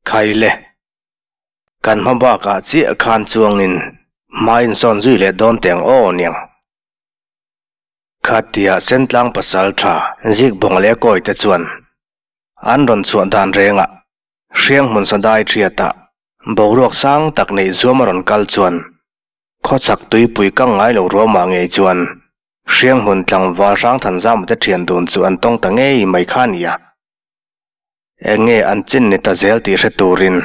Khaile, kan hma bakah chiah khan chuangin hma insawn zui leh dawn teng aw niang. Khatia Sentlang pasaltha Zikbawng leh Kawite chuan an rawn chhuah dan rengah Hrianghmun Sadai Thiatah boruak sang tak neih zuam a rawn kal chuan khawchhak tuipui kang ngai lo ruamah ngei chuan Hrianghmun tlangval Hrangthanzama te thian dun chu an tawng ta ngei mai kha a nia. Eng nge an chin ni ta zel tih hre turin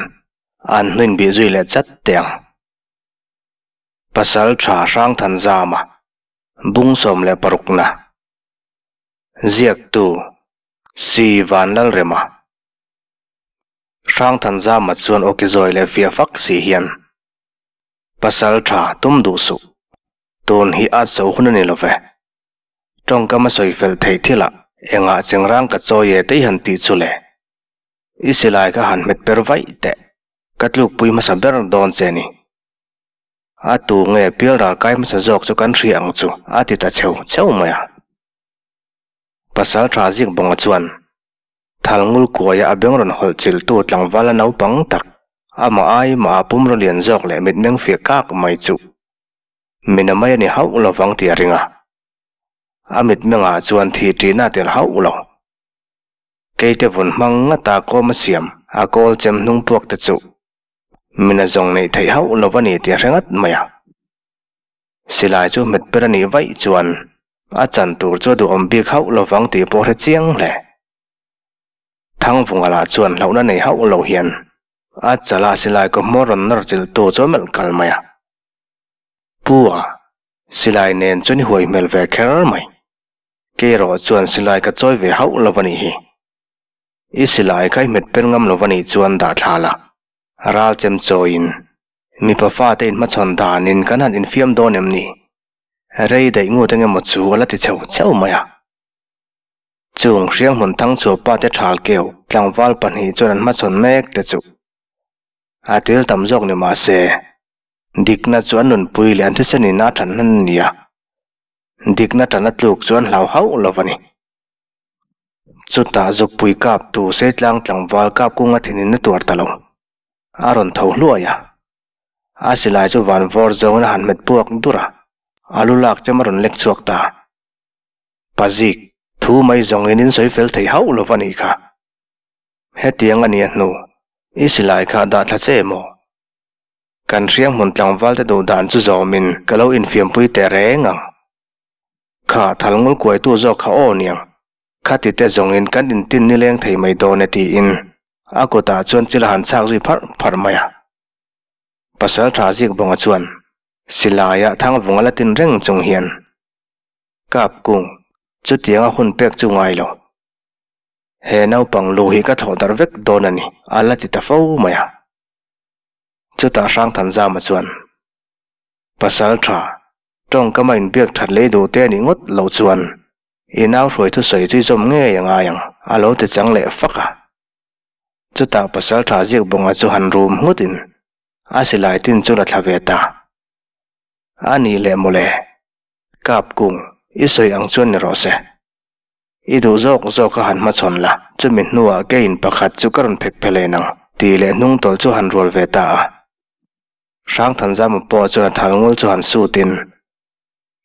an hnuin bih zui leh chat teh ang. Pasal tha Hrangthanzama bung 16 na ziaktu Si Vanlalrema Hrangthanzama chuan awki zawi leh fiah fak si hian Pasal tha tum duh suh tun hi a cho hun a ni lo ve. Tawngkam a sawi fel theih thilah engah chengrang ka chawi e tei han tih chu le. I silai kha han hmet per vaih teh, ka tlukpui hmasa ber dawn che ni. A tu nge pial ral kai hmasa zawk chu kan hria ang chu a ti ta cheu cheu mai a. Pasal tha zik bawnga chuan thal ngul kuaia a beng rawn hawlh chilhtu tlangval a naupang tak, amah ai mah a pumraw lian zawk leh mitmeng fiah kak mai chu Mina mai a ni hauh lo vang tih a ring a. A mitmengah chuan thih ṭihna a tel hauh lo. Keite vun hmang ngata kawm a siam a kawl chem hnung puak te chu mina zawng neih theih hauh lo a ni tih a hre ngat mai a. Silai chu hmet ber a nih vaih chuan a chan tur chu a duhawm bik hauh lo vang tih pawh a hre chiang hle. Thangvunga lah chuan hlauhna nei hauh lo hian a chala silai kaw hmawr rawn nawr chilhtu chu a melh kal mai a. Pu a, silai nen chuan i huai hmel ve kher mai. Kei erawh chuan silai ka chawi ve hauh lo a nih hi. I silai kha i hmet per ngam lo a nih chuan dah thla la, ral chem chawiin mipa fate inhmachhawn danin kan han infiam dawn em ni? Rei daih ngut eng emaw chu a la ti cheu cheu mai a. Chung hrianghmun thangchhuah pa te thal keu tlangval pahnih chuan an hmachhawn mek te chu a til tam zawk ni mah se, Dikna chu an nunpui leh an thisen in a tan hman a ni a, dikna tan a tluk chu an hlau hauh lo a ni. Chutah zukpui kap tu Seitlang tlangval kap kunga thinin a tuar ta lo. A rawn tho hluai a, a silai chu van vawr zawngin a han hmet puak dur a, a lu lak chem a rawn lek chhuak ta. Pazik, thu mai zawngin in sawi fel thei hauh lo a nih kha. Hetiang a nia hnu, i silai kha dah thla che maw? Kan hrianghmun tlangval te duh dan chu zawmin ka lo infiampui teh reng ang. Kha thal ngul kuaitu zawk kha aw niang. Khati te zawngin kan intin nileng thei mai dawn e tiin a kutah chuan chil a han chhak zui pharh pharh mai a. Pasal tha zik bawnga chuan silaiah thangvung a la tin reng chung hian kap kung chutiang a hun pek chu ngai lo. He naupang lu hi ka thawh darh vek dawn a ni a la ti ta fo mai a. Chutah Hrangthanzama chuan, Pasal tha, tawngkama inbiak that lei duh te a nih ngawt loh chuan i nau hruai thusawi chu i zawm ngei a ngai ang, a lo ti chang leh fak a. Chutah pasal tha Zikbawnga chu han rum nghutin a silai tin chu la thla ve ta. A nih leh mawle, Kap kung, i sawi ang chuan ni rawh se. I duh zawk zawk a han hmachhawn la, chumi hnuah keiin pakhat chu ka rawn phek phe len ang, tih leh hnung tawlh chu han rual ve ta a. Hrangthanzama pawh chuan a thal ngul chu han sutin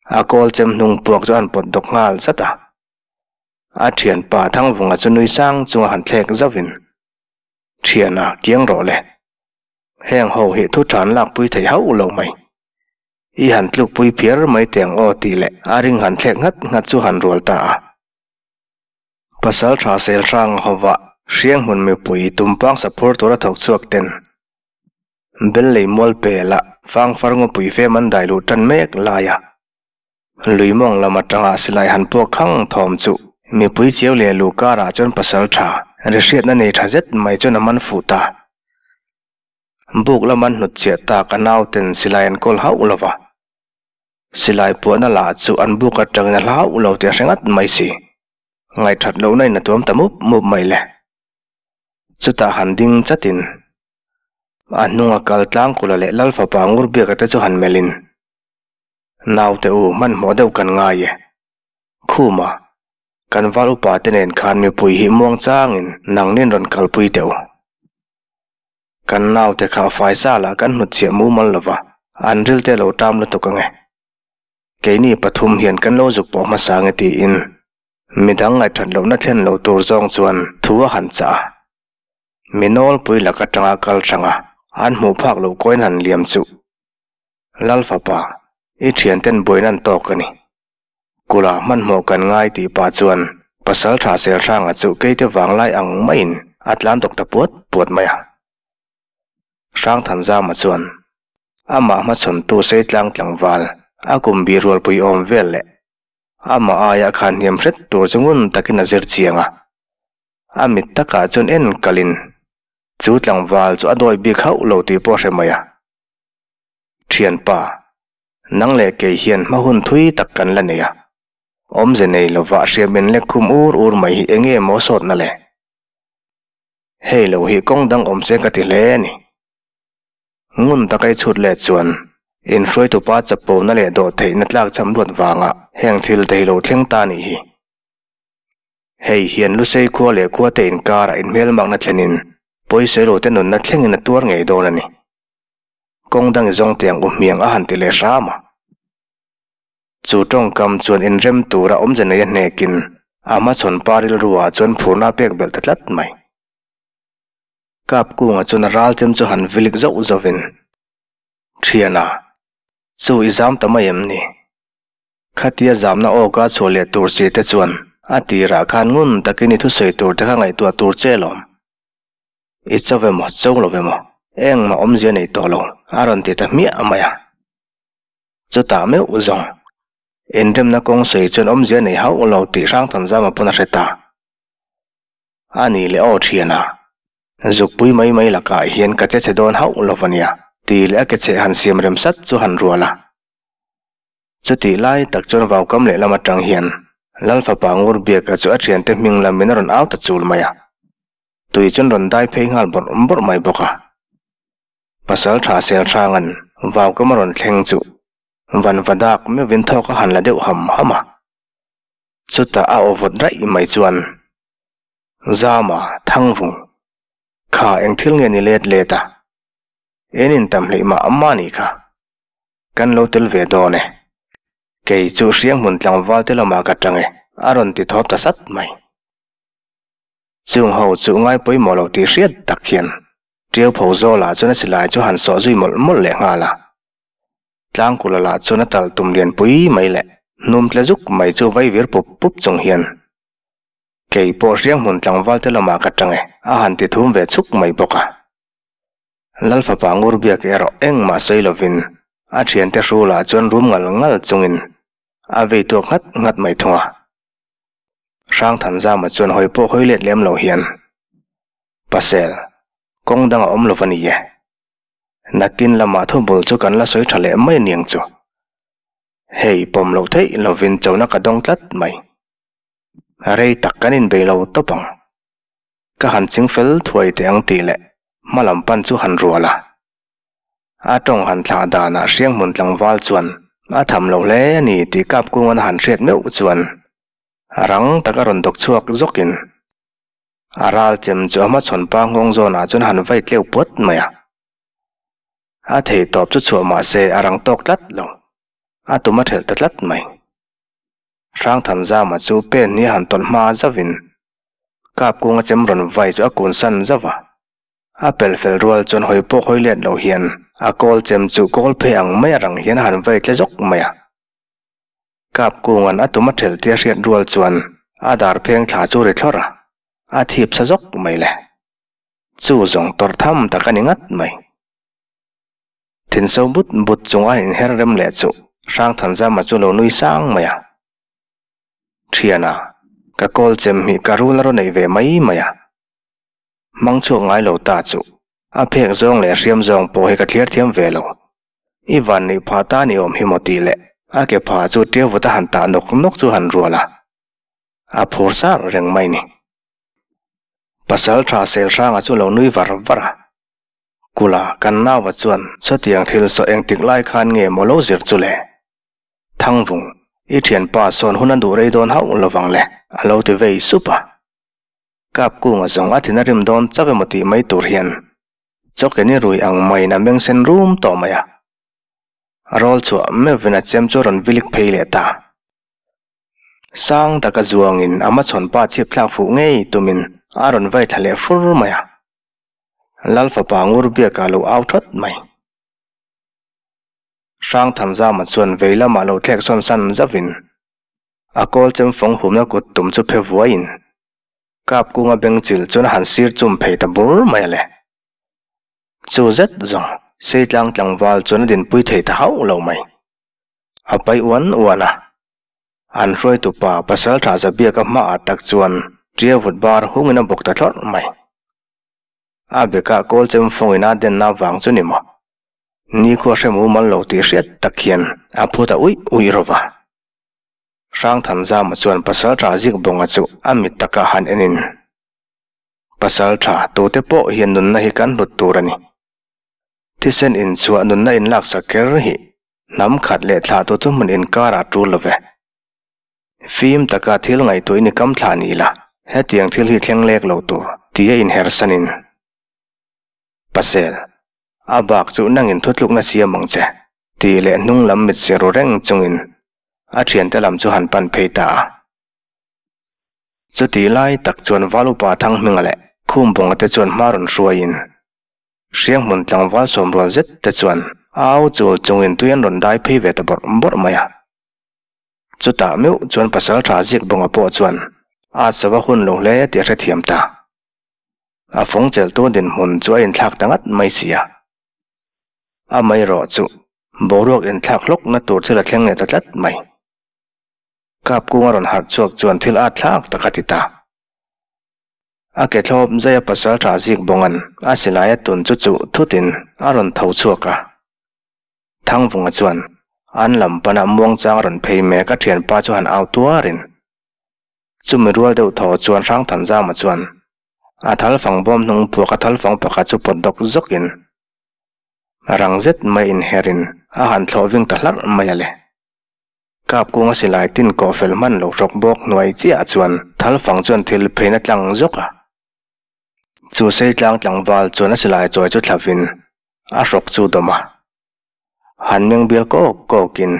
a kawl chem hnung puak chu a han pawt dawk nghal zat a. A thianpa Thangvunga chu nui sang chunga han thlek zauhin, Thiana, kiang rawh le. Heng ho hi thu tha an lakpui thei hauh lo mai. I han tlukpui phiar mai teh ang aw tih leh a ring han thlek nghat nghat chu han rual ta a. Pasal tha sel hrang hova hrianghmun mipui tumpang saphur tura thawk chhuak ten bel lei mual pela fang far ngawpui fem an dai luh tan mek lai a. Lui mawng lam atanga silai han puak khang thawm chu mipui chiau leh lu karah chuan pasal tha ri hriatna nei tha zet mai chuan a man fuh ta. Buk lama hnut chiah tak a nauten silai an kawl hauh lo va, silai puahna lah chu an buk atangin a hla hauh lo tih a hre ngat mai si. Ngaihthat lohna in a tuam ta mup mup mai le. Chutah han ding chatin a hnunga kal tlangkula leh Lal fapa ngur biaka te chu han melhin, Naute u, hmanhmawh deuh kan ngai e. Khuma, kan val upa te nen khan mipui hi muang changin nangnin rawn kalpui teh u. Kan naute kha faisa lah kan hnutchhiah mumal lo va, an ril te lo ṭam lutuk ang e. Keini pathum hian kan lo zuk pawh hmasa nge tiin midang ngaihṭhat lohna thlen lo tur zawng chuan thu a han chah a. Mi nawlpui lak aṭanga kal hrang a, an hmuh phak loh kawiin han liam chuh. Lal fapa, i ṭhianten buaina an tawk a ni. Kula hmanhmawh kan ngai tih pah chuan pasal tha sel hranga chu keite vanglai ang maiin a tlan dawk ta puat puat mai a. Hrangthanzama chuan amah hmachhawntu Seitlang tlangval a kum bih rualpui awm vel leh amah aia khan hniam hret tur chu ngun takin a zir chiang a. A mit takah chuan en kalin chu tlangval chu a dawi bik hauh lo tih pawh a hre mai a. Thianpa. Nang leh kei hian hma hun thui tak kan la nei a, awmze nei lova hriam in lek khum ur ur mai hi enge maw sawtna le? Hei lo hi kawng dang awm se ka ti hle a ni. Ngun taka i chhut let chuan inhruaitupa chapona leh dawh theihna tlak cham luat vanga heng thil te hi lo thleng ta nih hi. Hei hian Lusei khua leh khua te inkarah inhmelmakna thlenin pawisawi te nunna thlengin a tuar ngei dawn a ni. Kawng dang i zawng tiang u hmiang a han ti leh hram a. Chu tawngkam chuan inrem tura awmze nei a hnekin a hmachhawn pa rilruah chuan phurna a pek belh ta tlat mai. Kapkunga chuan a ral chem chu han vilik zauh zauhin, Thiana, chu i zam ta mai em ni? Khatia zamna awka chhuah leh tur si te chuan a tirah khan ngun takin i thusawi tur te kha ngaihtuah tur che lawm. I cho ve maw, cho lo ve maw, engmah awmzia nei tawh lo, a rawn ti ta hmiah mai a. Chutah meuh zawng, inremna kawng sawi chuan awmzia nei hauh lo tih Hrangthanzama pawn a hre ta. A nih leh aw thian a, zukpui mai mai lakah hian ka che chhe dawn hauh lo va nia, tih leh a ke chheh han siam rem sat chu han rual a. Chutih lai tak chuan vaukam lehlam atang hian Lal fapa Ngurbiaka chu a thiante hming lamin a rawn au ta chul mai a. Tui chuan rawn dai phei nghal bawrh bawrh mai bawk a. Pasal tha sel hranga'n vaukam a rawn thleng chu vanva dak meuhin thawk a han la deuh ham ham a. Chutah a aw vawt raih mai chuan, Zama, Thangvung, kha eng thil nge ni let let a? En in tam hleih mah mah nih kha. Kan lo tel ve dawn e. Kei chu hrianghmun tlangval te lamah ka tang e, a rawn ti thawp ta sat mai. Chung ho chu ngai pawimawh lo tih hriat tak hian Ṭiau pho zawlah chuan a silai chu han sawh zui mawlh mawlh leh nghal a. Tlangkula lah chuan a tal tum lian pui mai leh hnum tle zuk mai chu vai vir pup pup chung hian Kei pawh hrianghmun tlangval te lamah ka ṭang e a han ti thum ve chuk mai bawk a. Lal fapa Ngurbiak erawh engmah sawi lovin a ṭhiante hrulah chuan rum ngal ngal chungin a vei tuak nghat nghat mai thung a. Hrangthanzama chuan hawi pawh hawi let lem lo hian, Pasel, kawng dang a awm lo va ni e. Nakin lamah thubul chu kan la sawi tha leh mai aniang chu. Hei pawm loh theih lovin chona ka dawng tlat mai. Rei tak kan inbei lo tawp ang. Ka han ching fel thuai teh ang tih leh hma lam pan chu han rual a. A tawng han thlah danah Hrianghmun tlangval chuan a tham lo hle a ni tih Kapkungan a han hriat meuh chuan rang tak a rawn dawk chhuak zawkin a ral chem chu a hmachhawn pa nghawng zawnah chuan a han vai tleu puat mai a. A thei tawp chu chhuah mah se a rang tawk tlat lo, a tum a thelh ta tlat mai. Hrangthanzama chu pen hi a han tawlh hma zauhin Kapkunga chem rawn vai chu a kun san zauh a. A pel fel rual chuan hawi pawh hawi let lo hian a kawl chem chu kawl phei ang mai a rang hian a han vai tle zawk mai a. Kapkunga'n a tum a thelh tia hriat rual chuan a dar pheng thla chu ri thlawrh a, a thip sa zawk mai le. Chu zawng tawrh tham tak a ni ngat mai. Thinso but but chung a inher rem leh chu Hrangthanzama chu lo nui sang mai a. Thiana, ka kawl chem hi ka rul a rawn ei ve mai mai a. Hmang chhuak ngai lo ta chu a phek zawng leh hriam zawng pawh hi ka thliar thiam ve lo. I van neih phah ta ni awm hi maw tih leh a ke phah chu ṭiau vut a han tah nawk nawk chu han rual a. A phur sar reng mai ni. Pasal tha sel hranga chu lo nui var var a. Kula kan naua chuan sawtiang thil saw engtik lai khan nge maw lo zir chu le? Thangvung, i ṭhianpa sawn hun a duh rei dawn hauh lovang le a lo ti vei sup a. Kapkunga zawng a thin a rim dawn chauh emaw tih mai tur hian. Chawkeni rui ang maiin a meng sen rum tawh mai a. Rawl chhuah meuhvin a chem chu a rawn vilik phei leh ta. Sang taka zuangin a hmachhawn pa chhip thlak fuh ngei tumin a rawn vai thla leh fur mai a. Lal fapa ngur biakah a lo au thawt mai. Hrangthanzama chuan vei lamah lo thlek sawn san zauhin a kawl chem fawng humna kut tum chu phe vuaiin kap kunga beng chil chuan a han sir chum phei ta bur mai a le. Chu zet zawng Seitlang tlangval chuan a dinpui thei ta hauh lo mai. A pai uan uan a. An hruaitu pa pasal tha Zabiaka hmaah tak chuan tia vut bar hungin a bawk ta thlawrh mai. A bekah kawl chem fawngin a denna vang chu ni maw? Nikhua hre mumal lo tih hriat tak hian a phu ta uih uih rawh va. Hrangthanzama chuan pasal tha Zikbawnga chu a mit takah han enin, Pasal tha tute pawh hian nunna hi kan hlut tur a ni. Thisen inchhuah nunna inlaksak kher hi hnam khat leh thlahtu chu hmun inkarah tul lo ve. Fim taka thil ngaihtuah in i kam thlah ni la, hetiang thil hi thleng lek lo tur tia inhersanin Pasel, a bak chu nangin thutlukna siam ang che, tih leh hnung lam mit si ru reng chungin a thiante lam chu han pan phei ta a. Chutih lai tak chuan Valupa Thanghminga leh Khumbawnga te chuan hma rawn hruaiin Hrianghmun tlangval sawmrual zet te chuan au chul chungin tui an rawn dai phei ve ta bawrh bawrh mai a. Chutah meuh chuan Pasaltha Zikbawnga pawh chuan a sava hun lo hle tih a hrethiam ta. A fawng cheltu dinhmun chu a inthlak ta ngat mai si a. Amaherawh chu boruak inthlak hlawkna tur thil a thleng leh ta tlat mai. Kap kung a rawn harh chhuak chuan thil at thlak tak a ti ta. A ke thlawp zaia pasal tha zik bawnga'n a silai a tun chu chuh thutin a rawn tho chhuak a. Thangvunga chuan an lam pana muangchang a rawn phei mek a thianpa chu han au tuarin Chumi rual deuh thaw chuan Hrangthanzama chuan a thal fang bawm hnung puak a thal fang pakhat chu pawt dawk zawkin rang zet mai inherin a han thlawh ving ta hlarh mai a le. Kap kunga silai tin kawh fel hman lo hrawk bawk hnuai chiah chuan thal fang chuan thil phein a tlang zawk a. Chu sei tlang tlangval chuan a silai chawi chu thlavin a hrawk chu dawm a. Han meng bial kawk kawkin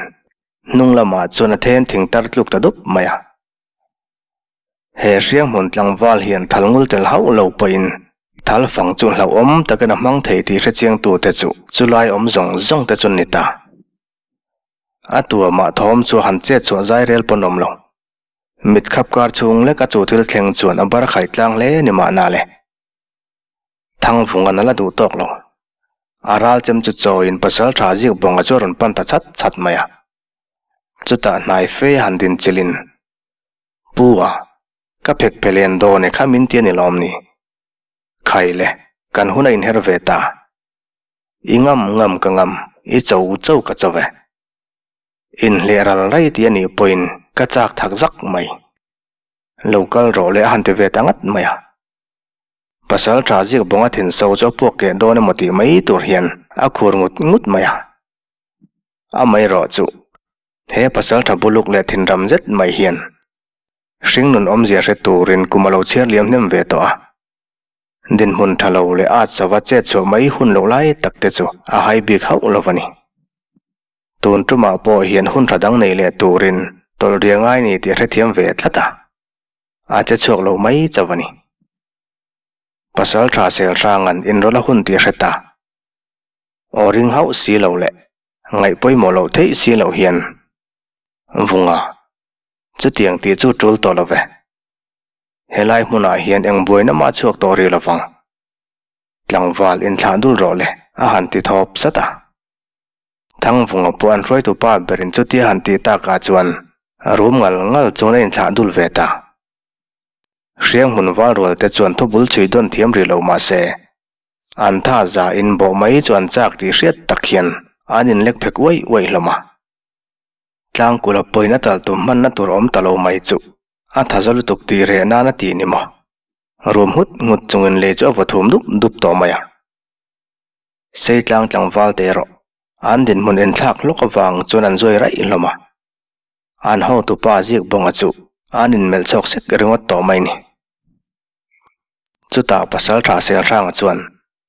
hnung lamah chuan a then thing tar tluk ta dup mai a. He hrianghmun tlangval hian thal ngul tel hauh lo pawhin thal fang chu hlauhawm takin a hmang thei tih hrechiangtute chu chulai awm zawng zawng te chu an ni ta. A tuamah thawm chu han chet chhuah zai rel pawn awm lo. Mit khap kar chhung lek a chu thil thleng chuan a bar khaih tlang hle ni mahna le. Thangvungan a la duh tawk lo. A ral chem chu chawiin pasal tha zik bawnga chu a rawn pan ta chat chat mai a. Chutah hnai fe a han din chilhin, Pu a, ka phek phe len dawn e kha min ti a ni lawm ni? Khai le, kan hun a inher ve ta. I ngam ngam ka ngam, i cho cho ka cho ve. Inhleh ral rai ti a nih pawhin ka chak thak zak mai. Lo kal rawh le a han ti ve ta ngat mai a. Pasal tha zik bawnga thin so chu a puak keh dawn emaw tih mai tur hian a khur ngut ngut mai a. Amaherawh chu he pasal tha buluk leh thinram zet mai hian hringnun awmzia hre turin kum a lo chhiar liam hnem ve tawh a. Dinhmun tha lo leh at sava chet chhuah mai hun loh lai tak te chu a hai bik hauh lo a ni. Tun tumah pawh hian hun tha dang nei leh turin tawlhriah ngai ni tih a hrethiam ve tlat a. A che chhuak lo mai chauh a ni. Pasal tha sel hranga'n inrawlh a hun tih a hre ta. Aw ring hauh si lo leh ngaih pawimawh loh theih si loh hian Vunga, chutiang tih chu tul tawh lo ve. Helai hmunah hian eng buaina mah chhuak tawh rih lovang. Tlangval inthlah dul rawh le a han ti thawp sat a. Thangvunga pawh an hruaitu pa berin chutia han tih takah chuan a rum ngal ngal chuan a inthlah dul ve ta. Hrianghmun val rual te chuan thubul chhui dawn thiam rih lo mah se, an tha za in bawh mai chu an chak tih hriat tak hian an inlek phek uaih uaih hlawm a. Tlangkula pawhin a tal tum hmanna tur awm ta lo mai chu a tha za lutuk tih reh nan a ti ni maw? Rum nghut nghut chungin lei chu a vaw thum dup dup tawh mai a. Seitlang tlangval te erawh an dinhmun inthlak hlawk avang chuan an zuai raih hlawm a. An hotupa zik bawnga chu an inmelh chhawk sek ringawt tawh mai ni. Chutah pasal tha Selhranga chuan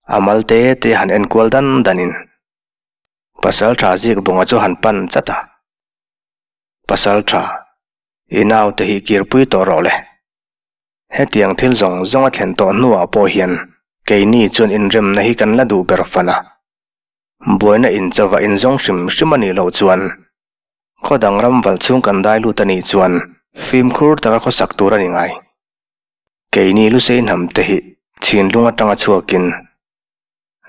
A mal te te han enkual dan danin Pasaltha Zikbawnga chu han pan chat a. Pasaltha, i naute hi kirpui tawh rawh le. Hetiang thil zawng zawng a thlen tawh hnuah pawh hian keini chuan inremna hi kan la duh ber fan a. Buaina inchauva inzawng hrim hrim a nih loh chuan khaw dang ram val chhung kan dai lut a nih chuan fimkhur taka khawsak tur a ni ngai. Keini Lusei hnam te hi chhinlung atanga chhuakin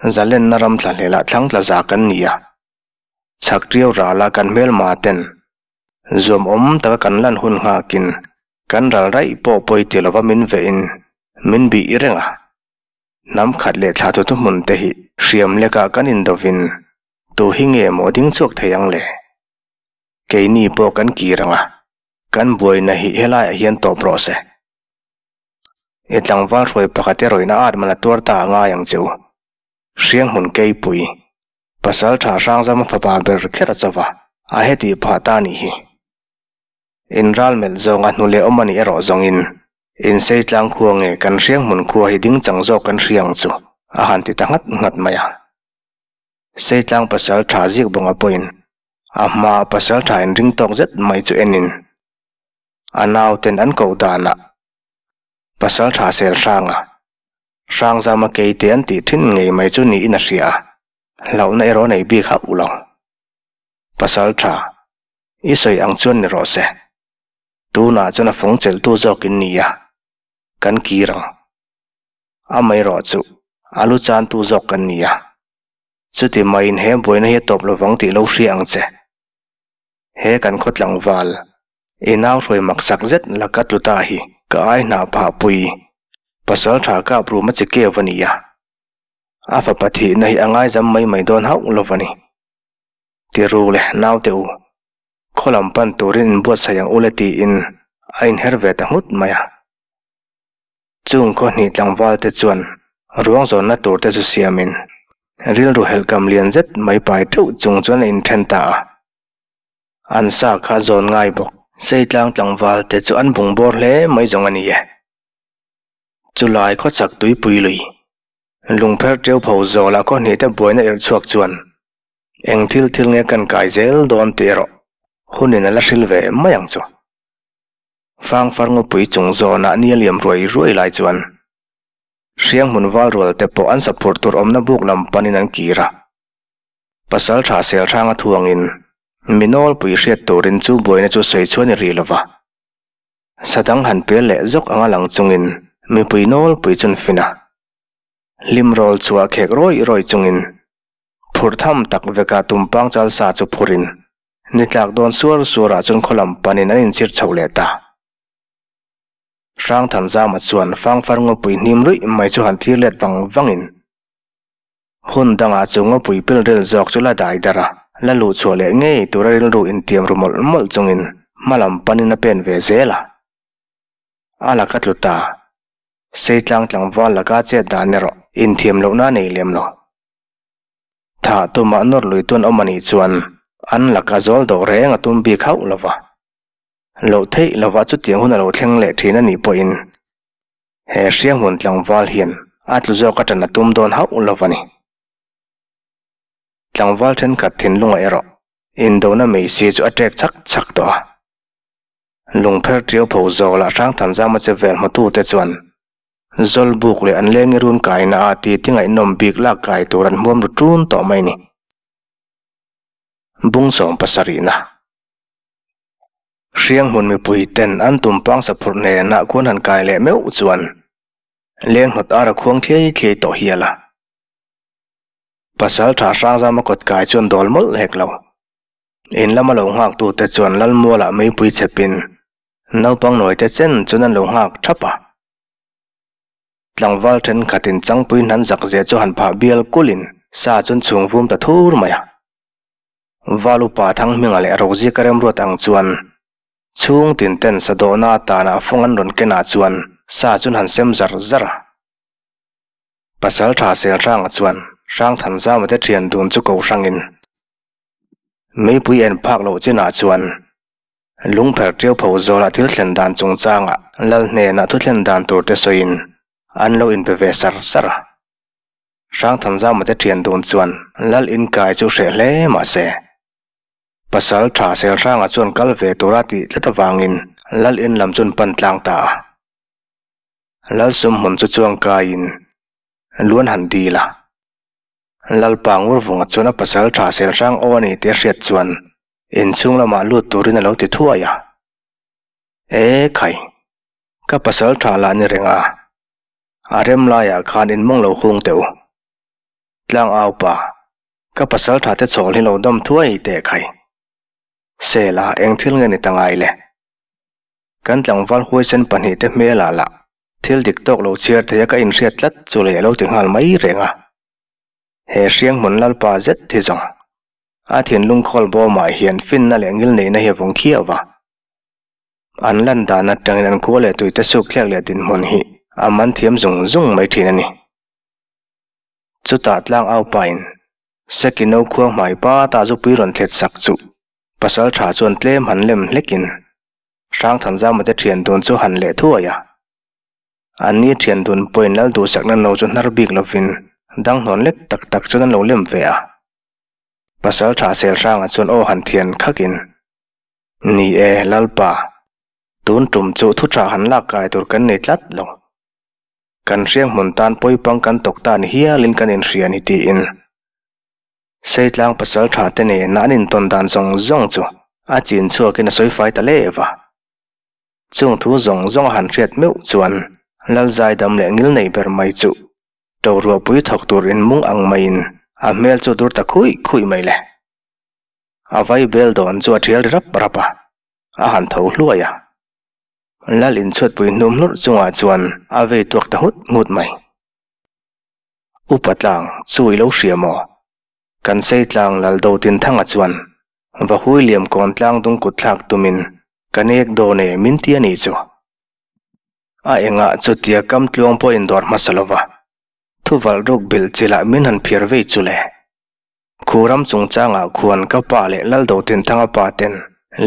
zalenna ram thla hlelah thlang tla za kan ni a, chhak ṭiau rala kan hmelma ten zuamawm taka kan lan hun nghakin kan ral raih pawh pawi ti lova min vehin min bih reng a. Hnam khat leh thla tutu hmun te hi hriam lekah kan indovin tu hi nge maw ding chhuak thei ang le? Keini pawh kan kir ang a, kan buaina hi helaiah hian tawp rawh se. I tlangval hruai pakhat erawhin a at man a tuar ta a ngai ang che u. Hrianghmun Keipui, Pasaltha Hrangzama fapa ber kher a chauh a, a hetih phah ta a nih hi. Inral melh zawng a hnu leh awm a nih erawh zawngin Insei tlang khua nge kan Hrianghmun khua hi ding chang zawk kan hria ang chu a han ti ta nghat nghat mai a. Seitlang Pasaltha Zikbawnga pawhin a hmaa Pasaltha inring tawk zet mai chu enin a nauten an koh danah Pasaltha sel hranga Hrangzama keite an tih thin ngei mai chu niin a hria a, hlauhna erawh a nei bik hauh lo. Pasaltha, i sawi ang chuan ni rawh se. Tunah chuan a fawng chelhtu zawk in ni a, kan kir ang. Amaherawh chu a lu chantu zawk kan ni a, chuti maiin he buaina hi a tawp lovang tih lo hria ang che. He kan khaw tlangval, i nau hruai maksak zet laka tlu ta hi ka ai hnah phah pui, pasal tha kap rum a chi keu a ni a. A fapa thihna hi a ngaizam mai mai dawn hauh lo a ni. Ti ru le naute u, khaw lam pan turin inbuatsaih ang ule tiin a inher ve ta nghut mai a. Chung khaw hnih tlangval te chuan ruang zawnna tur te chu siamin rilru helhkam lian zet mai pai teuh chung chuan a inthen ta a. An sa kha zawn ngai bawk. Seitlang tlangval te chu an bung bawr hle mai zawng a ni e. Chulai khawchhak tuipui lui lungpher teu pho zawlah khaw hnih te buaina irh chhuak chuan eng thil thil nge kan kai zel dawn tih erawh hunin a la hril ve mai ang chu. Fangfar ngawpui chung zawnah ni a liam ruai ruai lai chuan Hrianghmun val rual te pawh an saphurh tur awmna buk lam panin an kir a. Pasal tha sel hrang a thuangin mi nawlpui hriat turin chu buaina chu sawi chhuan i ri lova. Sadang han pel leh zawk anga lang chungin mipui nawlpui chun fin a. Hlim rawl chhuah khek rawih rawih chungin phurh tham tak veka tumpang chal sa chu phurin Ni tlak dawn suar suarah chuan khaw lam panin an inchhir chho leh ta. Hrangthanzama chuan Fangfar ngawpui hnim ruih mai chu han thlir let vang vangin hun dangah chu ngawpui pilril zawk chu la dai darh a, la luh chhuah leh ngei tura rilru intiam ru mawlh mawlh chungin hma lam panin a pen ve zel a. A laka tlu ta. Seitlang tlangval laka chet dan erawh inthiam lohna a nei lem lo. Thah tumah nawr lui tun awm a nih chuan an laka zawl dawh reng a tum bik hauh lo va. Loh theih lova chutiang hun a lo thleng leh thin a nih pawhin he hrianghmun tlangval hian a tlu zawk a ṭan a tum dawn hauh lo va ni. Tlangval thenkhat thinlungah erawh indona meisi chu a ṭek chak chak tawh a. Lungpher ṭiau pho zawk lah Hrangthanzama che vel hmatute chuan Zawlbuk leh an lengi run kaina a ti ti ngaihnawm bik lak kai tur an hmuam ru ṭun tawh mai ni. Bung 70 na. Hrianghmun mipui ten an tumpang saphurh hnenah khuan han kai leh meuh chuan leng hnawt ar a khuang thliai thliai tawh hial a. Pasal tha Hrangzama kawt kai chuan dawl mawlh hek lo. In lama lo nghaktute chuan Lalmualah meipui chhepin naupang nawite chen chuan an lo nghak thap a. Tlangval thenkhatin changpui hnan zak zia chu han phah bial kulin sa chuan chhung vum ta thur mai a. Val upa Thanghminga leh Rozika remruat ang chuan chhung tin ten sa dawhna atana fawng an rawn kenah chuan sa chuan han sem zar zar a. Pasal tha Selhranga chuan Hrangthanzama te thian dun chu ko hrangin meipui en phak loh chinah chuan Lungpher ṭiau pho zawlah thil thlen dan chungchangah lal hnenah thu thlen dan tur te sawiin an lo inpe ve sar sar a. Hrangthanzama te thian dun chuan Lal inkai chu hreh hle mah se. Pasal tha Selhranga chuan kal ve tura tih tlat avangin Lal in lam chuan pan tlang ta a. Lal sumhmun chu chuang kaiin luan han dil a. Lalpa Ngurvunga chuan a pasal tha Selhrang aw a ni tih a hriat chuan inchhung lamah lut turin a lo ti thuai a. E khai, ka pasal tha lah ni reng a, a rem laiah khan in mawng lo hung teh u. Tlang au pa, ka pasal tha te chhawl hi lo dam thuai teh khai. Sela, eng thil nge ni ta ngai le? Kan tlangval huaisen pahnihte hmelah lah thil dik tawk lo chhiar thei a ka inhriat tlat chu leh a lo ti nghal mai reng a. He hrianghmun lalpa zet hi zawng a thinlung khawl bawmah hian finna leh ngilneihna hi a vawng khiau va. An lan dan atangin an khua leh tuite suk thlek leh dinhmun hi a man thiam zung zung mai thin a ni. Chutah tlang au pain Sekino khua hmai pa ta zupui rawn thlet sak chu pasal tha chuan tlem han lem hlekin Hrangthanzama te thian dun chu han leh thuai a. An ni thian dun pawhin lal duhsakna no chu hnar bik lovin dang hnawn lek tak tak chuan an lo lem ve a. Pasal tha Selhranga chuan aw han thian khakin, Ni e, Lalpa, tun tum chu thu tha han lak kai tur kan nei tlat lo. Kan hrianghmun tan pawipang kan tawk ta ni hialin kan inhria ni tiin. Seitlang pasal tha te nena an intawn dan zawng zawng chu a chin chhuakin a sawi fai ta le va. Chung thu zawng zawng a han hriat meuh chuan Lal Zaidam leh ngil nei ber mai chu Toruahpui thawk tur inmung ang maiin a hmel chu dur ta khuih khuih mai le. A vai bel dawn chu a thial ri rap rap a, a han tho hluai a. Lal inchhuatpui hnum hlurh chungah chuan a vei tuak ta nghut nghut mai. Upa tlang chu i lo hria maw? Kan sei tlang lal do tin thanga chuan va hui liam kawn tlang dung kut thlak tumin ka nek dawn e min ti a nih chu. A engah chutia kam tluang pawh in dawr hmasa lova thuvalh ruk bilh chilah min han phiar vei chu le. Khu ram chungchangah khuan ka pa leh lal do tin thanga pa ten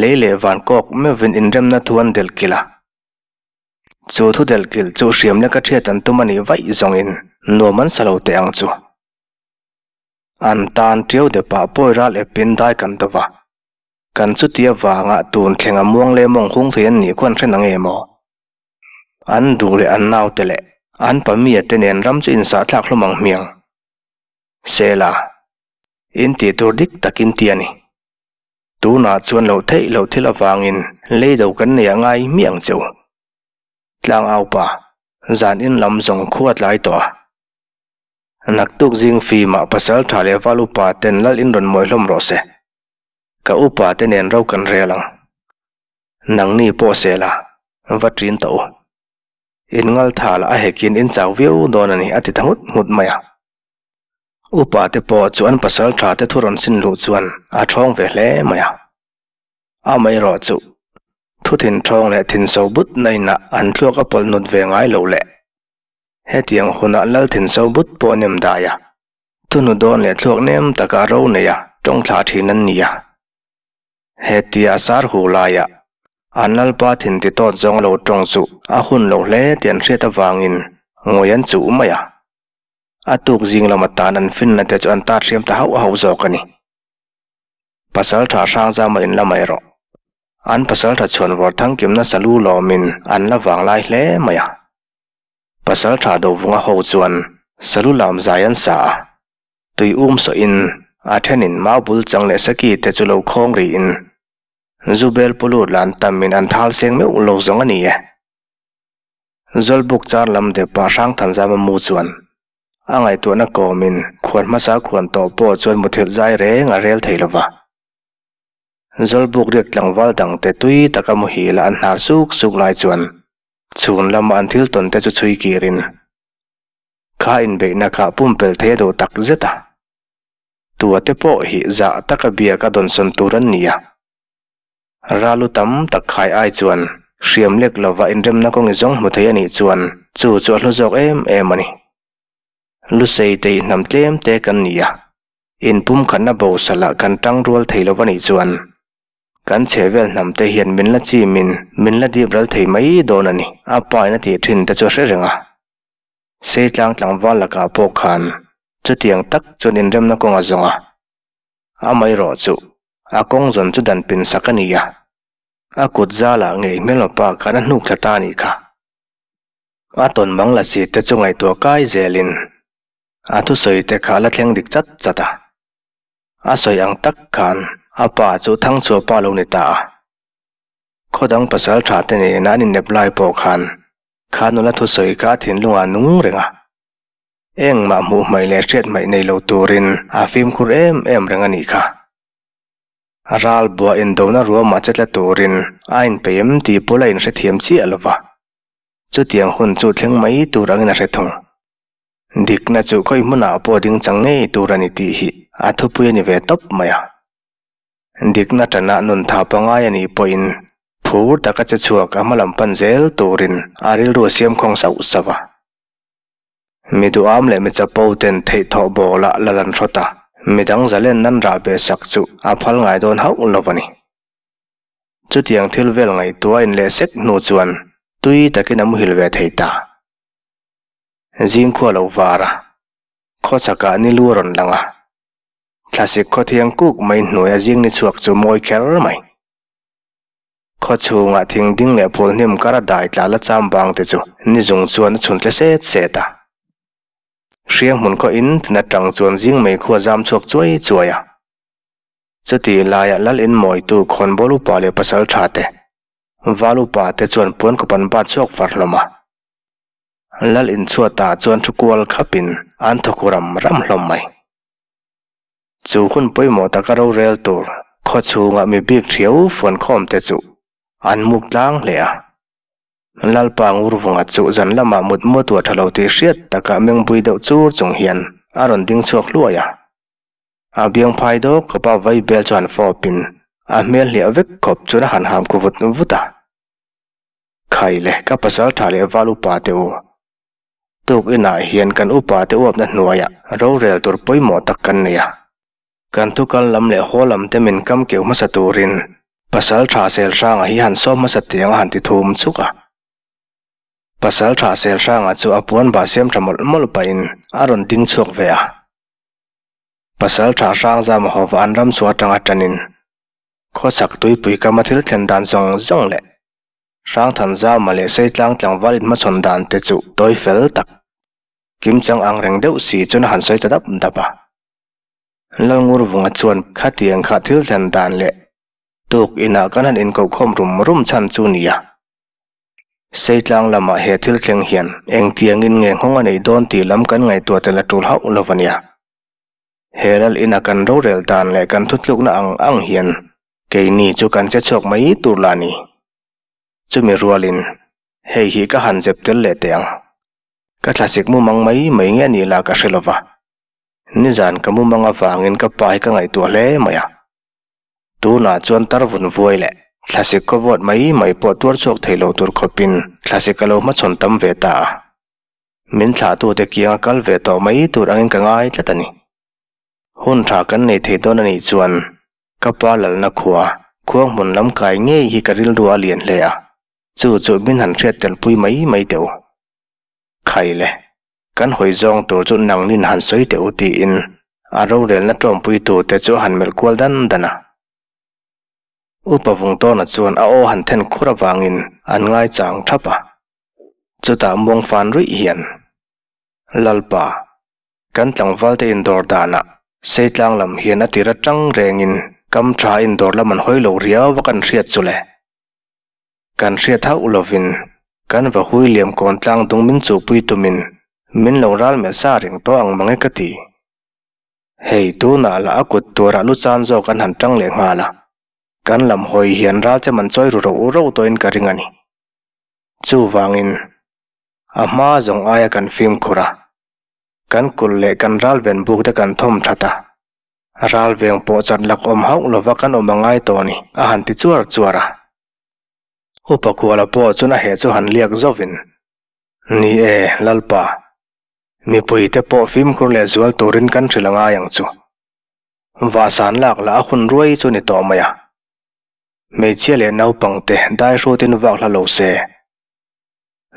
lei leh van kawk meuhvin inremna thu an delh kilh a. Chu thu delhkilh chu hriam leka ṭhiat an tum a nih vaih zawngin nuam an sa lo teh ang chu. An tan ṭiau depah pawi ral epin dai kan do va. Kan chutia vangah tun thleng a muang leh mawng hung thei an nih khuan hre nang em aw? An duh leh an naute leh an pamia te nen ram chu insahthlak hlawm ang hmiang. Sela, in tih tur dik takin ti a ni. Tunah chuan loh theih loh thil avangin lei do kan nei a ngai miah ang che u. Tlang au pa, zan in lam zawng khua tlai tawh a. Naktuk zing fimah pasal tha leh val upa ten lal in rawn mawi hlawm rawh se. Ka upa te nen ro kan rel ang. Nangni pawh sela, va ṭin tawh u. In ngal tha lah a hekin in chau viau dawn a ni a ti ta nghut nghut mai a. Upa te pawh chu an pasal tha te thu rawn sin luh chuan a thawng ve hle mai a. Amaherawh chu thu thin thawng leh thin so but na inah an thluak a pawlh nut ve ngai lo le. Hetiang hunah lal thin so but pawh nem dai a, thunu dawn leh thluak nem taka ro nei a tawng thlah thin an ni a. Hetia a sar hu laia an lalpa thin ti tawt zawng lo tawng chu a hun lo hle tih an hriat avangin ngawi an chuh mai a. A tuk zing lama tan an finna te chu an tar hriam ta hauh hauh zawk a ni. Pasal tha Hrangzama in la mai rawh. An pasal tha chhuanvawr thangkimna salu lawmin an la vang lai hle mai a. Pasal tha Dovunga ho chuan salu lam zai an sa a, tui um sawhin a thenin mau bul chang leh saki te chu lo khawng rihin Zubel pulut lan tamin an thal seng meuh lo zawng a ni e. Zawlbuk char lam dep ah Hrangthanzama mu chuan a ngaihtuahna kawmin khuan hmasa khuan tawh pawh chuan muthilh zai reng a rel thei lova. Zawlbuk riak tlangval dangte tui taka muhil a an hnar suk suk lai chuan chhun lama an thil tawn te chu chhui kirin kha inbeihna kha pumpelh thei a duh tak zet a. Tua te pawh hi zah taka biak a dawnsawn tur an ni a. Ralu tam tak khai ai chuan hriam lek lova inremna kawng i zawng hmu thei a nih chuan chu chu a hlu zawk em em a ni. Lusei te i hnam tlem te kan ni a, inpumkhatna bosalah kan tang rual thei lova nih chuan kan chhehvel hnam te hian min la chimin min la dip ral thei mai dawn a ni. A pa in a tih thin te chu a hre reng a, Seitlang tlangval lakah pawh khan. Chutiang tak chuan inremna kawng a zawng a. Amaherawhchu, a kawng zawn chu dan pin sak a ni a. A kut zalah ngei hmelma pa khan a hnuk thla ta a nih kha. A tawn mang la si te chu ngaihtuah kai zelin a thusawi te kha a la thleng dik chat chat a. A sawi ang tak khan a pa chu Thangchhuah pa lo ni ta a. Khaw dang pasal tha te nena an innep lai pawh khan kha nula thusawi kha a thinlungah a nung reng a. Engmah hmuh hmaih leh hriat hmaih nei lo turin a fimkhur em em reng a nih kha. Ral buah indona ruamah che tla turin a inpeih em tih pawh la inhrethiam chiah lo va. Chutiang hun chu thleng mai tur angin a hre thung. Dikna chu khawi hmunah pawh ding chang ngei tur a ni tih hi a thupui a ni ve tawp mai a. Dikna tanah nun tha pangai a nih pawhin phur taka che chhuak a hmalam pan zel turin a rilru a siam khawng sauh sauh a. Mi duham leh mi chapo ten theihthawh bawlah lal an hrawt a, midang zalen nan rah ve sak chu a phal ngai dawn hauh lo a ni. Chutiang thil vel ngaihtuah in leh sek hnu chuan tui takin a muhil ve thei ta. Zingkhua lo var a, khawchhakah ni lu a rawn lang a. Thlasik khawthiang kuk mai hnuaia zing ni chhuak chu mawi kher mai. Khaw chhungah thing ding leh phul hnim kar a dai tla la cham bang te chu ni zung chuan a chhun tle set set a. Hriang hmun khaw in tin atang chuan zing mei khu a zam chhuak chuai chuai a. Chuti laiah lal in mawitu khawnbawl upa leh pasal tha te, val upa te chuan puan kawp an bat chhuak far hlawm a. Lal in chhuatah chuan thu kual khapin an thawk ram ram hlawm mai. Chu hun pawimawh taka rorel tur khaw chhungah mi bik thiau fuankhawm te chu an muk tlang hle a. Lalpa Ngurvunga chu zan lamah mut muat uah tha lo tih hriat takah mengbui deuh chur chung hian a rawn ding chhuak hluai a. A biang phai dawk khawpa vai bel chu han fawpin a hmel hliah vek khawp chuan a han ham khu vut vut a. Khai le, ka pasal tha leh val upa te u. Tuk inah hian kan upa te uapna hnuaiah rorel tur pawimawh tak kan nei a. Kan thukal lam leh haw lam te min kam keu hmasa turin pasal tha sel hranga hi han sawm hmasa tiang a han ti thum chuk a. Pasal tha sel hranga chu a puan bah siam tha mawlh mawlh pahin a rawn ding chhuak ve a. Pasal tha hrang zam hova an ram chhuah atanga tanin khawchhak tuipui kama thil thlen dan zawng zawng leh Hrangthanzama leh Seitlang tlangval inhmachhawn dan te chu tawi fel tak, kimchang ang reng deuh si chuan a han sawi ta dap dap a. Lalngurvunga chuan khatiang kha thil thlen dan leh tuk inah kan han inkohkhawm rum rum chhan chu nia. Seitlang lamah he thil thleng hian engtiangin nge nghawng a neih dawn tih lam kan ngaihtuah tel a tul hauh lo a nia. He lal ina kan rorel dan leh kan thutlukna ang ang hian Keini chu kan che chhuak mai tur la ni. Chumi rualin, hei hi ka han zep tel leh teh ang. Ka thlasik mumang mai mai nge anih lah ka hre lova. Nizan ka mumang avangin ka pa hi ka ngaihtuah hle mai a. Tunah chuan tar vun vuai leh thlasik khaw vawt mai mai pawh tuar chhuak thei lo tur khawpin thlasik a lo hmachhawn tam ve ta a. Min thlahtute kianga kal ve tawh mai tur angin ka ngai tlat a ni. Hun tha kan nei thei dawn a nih chuan ka pa lalna khua, khuang hmun lam kai ngei hi ka rilru a lian hle a, chu chu min han hriat tel pui mai mai teh u. Khai le, kan hawi zawng tur chu nangnin han sawi teh u tiin a rorelna tawmpui turte chu a han melh kual dan dan a. Upa Vungtawna chuan a aw han then khur avangin an ngaichang thap a, chutah muangfan ruih hian, Lalpa, Kan tlangvalte indawr danah Seitlang lam hian a tir atang rengin kam tha indawr lam an hawi lo riau a kan hriat chu le. Kan hriat hauh lovin kan va hui liam kawn tlang dung min chuhpui tumin min lo ral melh sa reng tawh ang mang e ka ti. Hei tunah lah a kut turah lu chan zawk an han tang leh nghal a, kan lam hawi hian ral chem an chawi ru roh roh tawhin ka ring a ni. Chuvangin a hma zawng aia kan fimkhur a. Kan kulh leh kan ralven buk te kan thawm that a, ralveng pawh chat lak awm hauh lova kan awm a ngai tawh a ni, a han ti chuar chuar a. Upa Kuala pawh chuan a heh chu han liak zauhin, Ni e, Lalpa, mipuite pawh fimkhur leh zual turin kan hrilh a ngai ang chu. Vahsan lak lah a hun ruai chu ni tawh mai a. Hmeichhia leh naupangte dai hrutin vak hla lo se.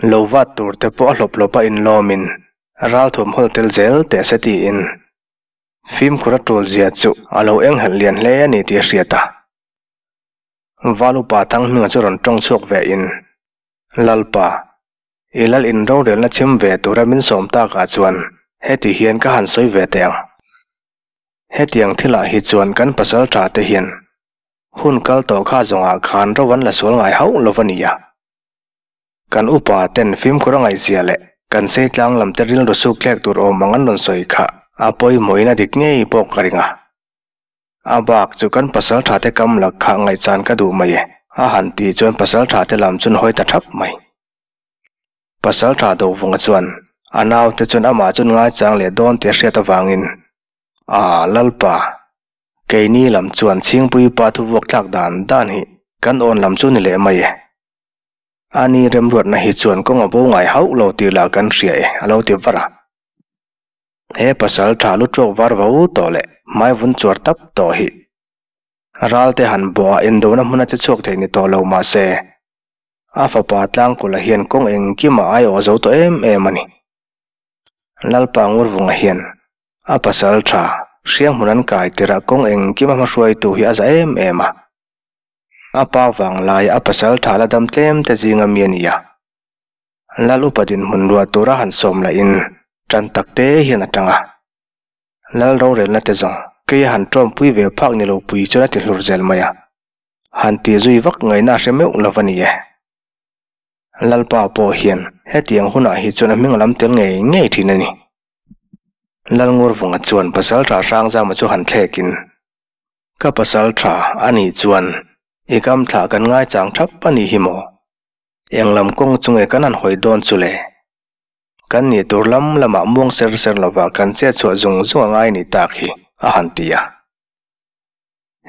Lo vat tur te pawh a hlawp hlawp a inlawmin Ralthuam hawl tel zel teh se tiin fimkhur a tul zia chu a lo enghelh lian hle a ni tih a hriat a. Val upa Thanghminga chu rawn tawng chhuak ve in, Lalpa, i lal in rorelna chhim ve tura min sawm takah chuan heti hian ka han sawi ve teh ang. Hetiang thilah hi chuan kan pasal tha te hian hun kal tawh kha zawngah khan ro an la sual ngai hauh lo a nia. Kan upa ten fimkhur a ngaihzia leh kan Seitlang lam te rilru suk thlek tur awm ang an rawn sawi kha a pawimawhin a dik ngei pawh ka ring a. A bak chu kan pasal tha te kam lak kha ngaihchan ka duh mai e, a han tih chuan pasal tha te lam chun hawi ta thap mai. Pasal tha Dovunga chuan a naute chuan amah chun ngaichang leh dawn tih a hriat avangin, A, Lalpa, keini lam chuan Chhingpui pa thuvuak thlak dan dan hi kan awn lam chu ni leh mai e. A ni remruatna hi chuan kawng a bo ngai hauh lo tih lah kan hria e, a lo ti var a. He pasal tha lu tawk var vo tawh leh hmai vun chuar tap tawh hi ralte han bawh a indona hmun a che chhuak thei ni tawh lo mah se, a fapa Tlangkula hian kawng engkim a aiawh zo tawh em em a ni. Lalpa Ngurvunga hian a pasal tha Hrianghmun an kai tirh ah kawng engkim a hmahruaitu hi a za em em a. A pa vang lai a pasal tha la dam tlem te zinga mi a ni a. Lal upa dinhmun ruah tura han sawm lahin tan tak te hian a tang a. Lal rorelna te zawng kei a han tawmpui ve phak ni lo pui chuan a ti hlur zel mai a. Han ti zui vak ngaihna a hre meuh lo a ni e. Lalpa pawh hian hetiang hunah hi chuan a hming a lam tel ngei ngei thin a ni. Lalngurvunga chuan pasal tha Hrangzama chu han thlekin Ka pasal tha a nih chuan i kam thlah kan ngaichang thap a nih hi maw? Eng lam kawng chu nge kan han hawi dawn chu le? Kan nih tur lam lamah muang ser ser lova kan chet chhuah zung zung a ngai ni tak hi, a han ti a.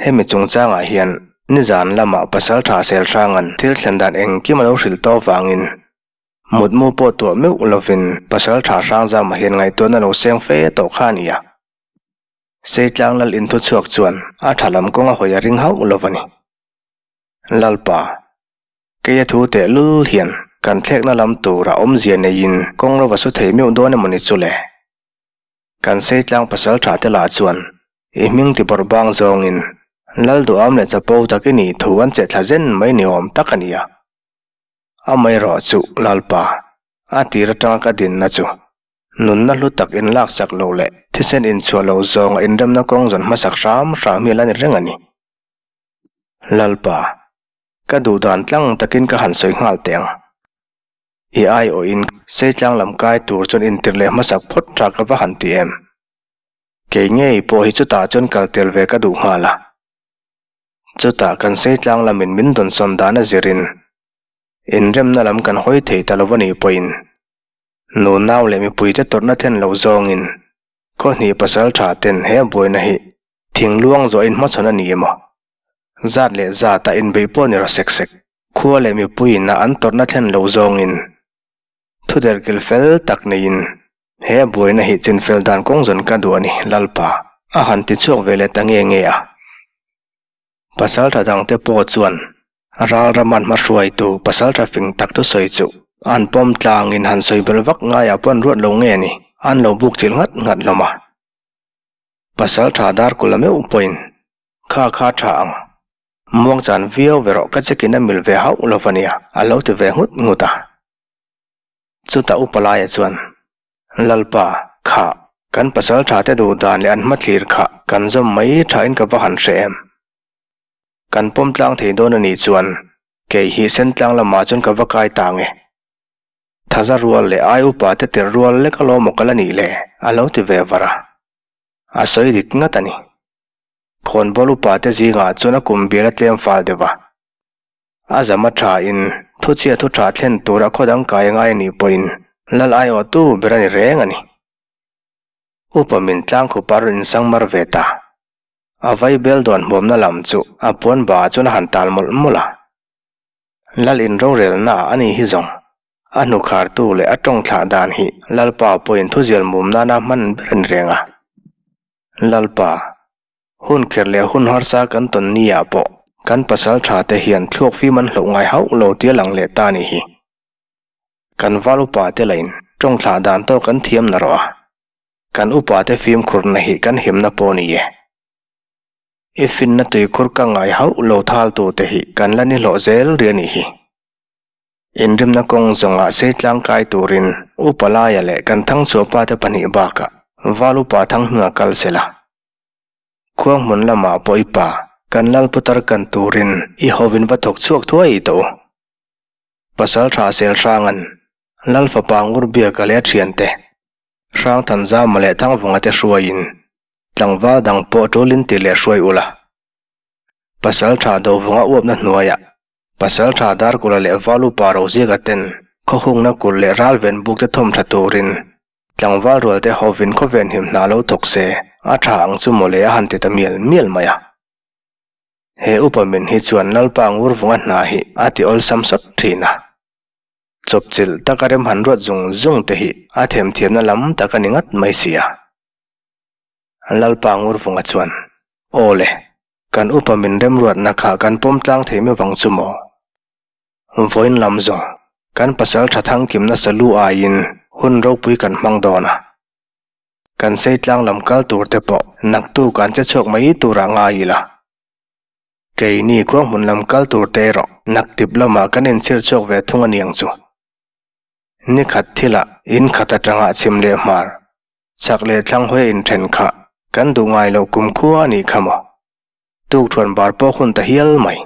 Hemi chungchangah hian nizan lamah pasal tha sel hranga'n thil thlen dan engkim a lo hrilh tawh avangin mutmu pawh tuah meuh lovin pasal tha Hrangzama hian ngaihtuahna lo seng fe tawh kha a ni a. Seitlang lal inthu chhuak chuan a tha lam kawng a hawi a ring hauh lo a ni. Lalpa, kei a thu teh lul hian kan thlekna lam tura awmzia neiin kawng lo va su thei meuh dawn emaw ni chu le? Kan Seitlang pasal tha te lah chuan i hming ti bawrh bang zawngin Lal duham leh chapo tak i nih thu an che thla zen mai ni awm tak a ni a. Amaherawh chu Lalpa, a tir atanga ka dinna chu Nunna hlu tak inlaksak lo leh thisen inchhuah lo zawnga inremna kawng zawn hmasak hram hram hi la ni reng a ni. Lalpa, ka duh dan tlang takin ka han sawi nghal teh ang. I aiawhin Seitlang lam kai tur chuan intir leh hmasak phawt tha ka va han ti em? Kei ngei pawh hi chutah chuan kal tel ve ka duh nghal a. Chutah kan Seitlang lamin min dawnsawn dan a zirin inremna lam kan hawi thei ta lo a nih pawhin Nunau leh mipuite tawrhna thlen lo zawngin khawhnih pasal tha ten he buaina hi thingluang zawh in hmachhawn a ni emaw? Zat leh zat a inbeih pawh ni rawh sek sek. Khua leh mipuiin a an tawrhna thlen lo zawngin thuderkil fel tak neiin he buaina hi chinfel dan kawng zawn ka duh a ni, Lalpa a han ti chhuak ve leh ta nge nge a. Pasal tha dangte pawh chuan Ral raman hmahruaitu pasaltha fing tak thusawi chu an pawm tlangin han sawi bel vak ngaiah pawh an ruat lo nge ni, an lo buk chilh nghat nghat hlawm a. Pasaltha Darkula meuh pawhin kha kha tha ang, muangchan viau ve rawh ka chekin a mil ve hauh lo va nia a lo ti ve nghut nghut a. Chutah upa laia chuan, Lalpa, kha, kan pasaltha te duh dan leh an hmathlir kha kan zawm mai thain ka va han hre em? Kan pawm tlang thei dawn a nih chuan kei hi Sentlang lamah chuan ka va kai ta nge. Thaza rual leh ai upa te tir rual lek alawm aw kal a nih le a lo ti ve var a. A sawi dik ngat a ni. Khawnbawl upa te zingah chuan a kum bial a tlem fal deuh a. A zam a tha in thuchhia thu tha thlen tur a khaw dang kai a ngai a nih pawhin lal aiawhtu ber a ni reng a ni. Upa min tlang khupa rawn insangmar ve ta. A vaibel dawn hmuamna lam chu a puan ba chuan a han tal mawlh mawlh a. Lal in rorelna a ni hi zawng. A hnukhartu leh a tawng thlah dan hi Lalpa pawhin thuzial mum nana hman ber a ni reng a. Lalpa, hun kher leh hun harsa kan tawn ni ah pawh kan pasal tha te hian thluak fim an hloh ngai hauh lo tia lang leh ta a nih hi. Kan val upa te lahin Tawng thlah dan tawk kan thiam na rawh a, kan upate fimkhurna hi kan himna pawh ni e. I finna tuikhur ka ngai hauh lo thaltute hi kan la ni hlawh zel ri a nih hi. Inrimna kawng zawngah sei tlangkai turin Upa Laia leh kan Thangchhuahpate pahnih bakah Val Upa Thanghnuia kal se la. Khuang hmun lamah pawh i pa kan lal putar kan turin i hovin va thawk chhuak thuai tawh u. Pasal tha sel hranga'n Lal fapa ngur biaka leh a thiante Hrangthanzama leh Thangvunga te hruaiin tlangval dang pawh tulin ti leh hruai ula. Pasal tha Dovunga uapna hnuaiah Pasal tha Darkula leh Valupa Roziaka ten khawhungna kulh leh ralven buk te thawm tha turin tlangval rual te hovin khawven him hna lo thawk se a tha ang chu mawle a han ti ta mial mial mai a. He upa min hi chuan Lalpa Ngurvunga hna hi a ti awlsam sawt thin a. Chawpchilh taka rem han ruat zung zung te hi a themthiamna lam tak a ni ngat mai si a. Lalpa Ngurvunga chuan, Aw le, Kan upa min remruatna kha kan pawm tlang thei mai vang chu maw? Vawiin lam zawng, kan pasal tha thangkim nasa lu aiin hun ropui kan hmang dawn a. Kan sei tlang lam kal tur te pawh naktu kan che chhuak mai turah ngai ila. Keini khuang hmun lam kal tur te erawh naktip lamah kan inchhir chhuak ve thung a niang chu. Nikhat thilah in khat atanga chhim leh hmar Chak leh thlang hawi a inthen kha kan duh ngai loh kum khua a nih kha maw? Tuk thuan bar pawh hun ta hial mai.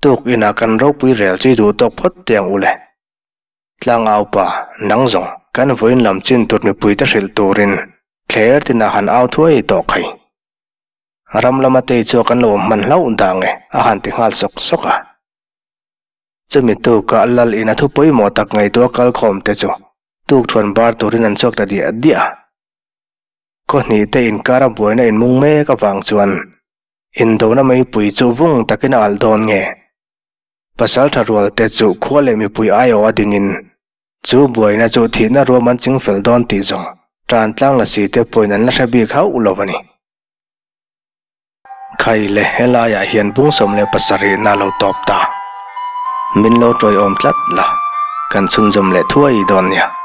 Tuk inah kan ropui rel chu i duh tawk phawt teh ang u le. Tlangau pa, nang zawng, kan vawiin lam chin tut mipuite hrilh turin thler tinah han au thuai tawh khai. Ram lama tei chu kan lo awm hman hlauh dang e, a han ti nghal sawk sawk a. Chumi tukah lal in a thu pawimawh tak ngaihtuah kalkhawm te chu Tukthuan bar turin an chhuak ta diah diah a. Khaw hnih te inkara buaina inmung mek avang chuan indona meipui chu vung takin a alh dawn nge? Pasaltha rual te chu khua leh mipui aiawh a dingin chu buaina chu thihna ruam an ching fel dawn tih zawng tan tlang la si te pawhin an la hre bik hauh lo a ni. Khai le helaiah hian bung 17 na lo tawp ta. Min lo tawiawm tlat la, kan chhunzawm leh thuai dawn nia.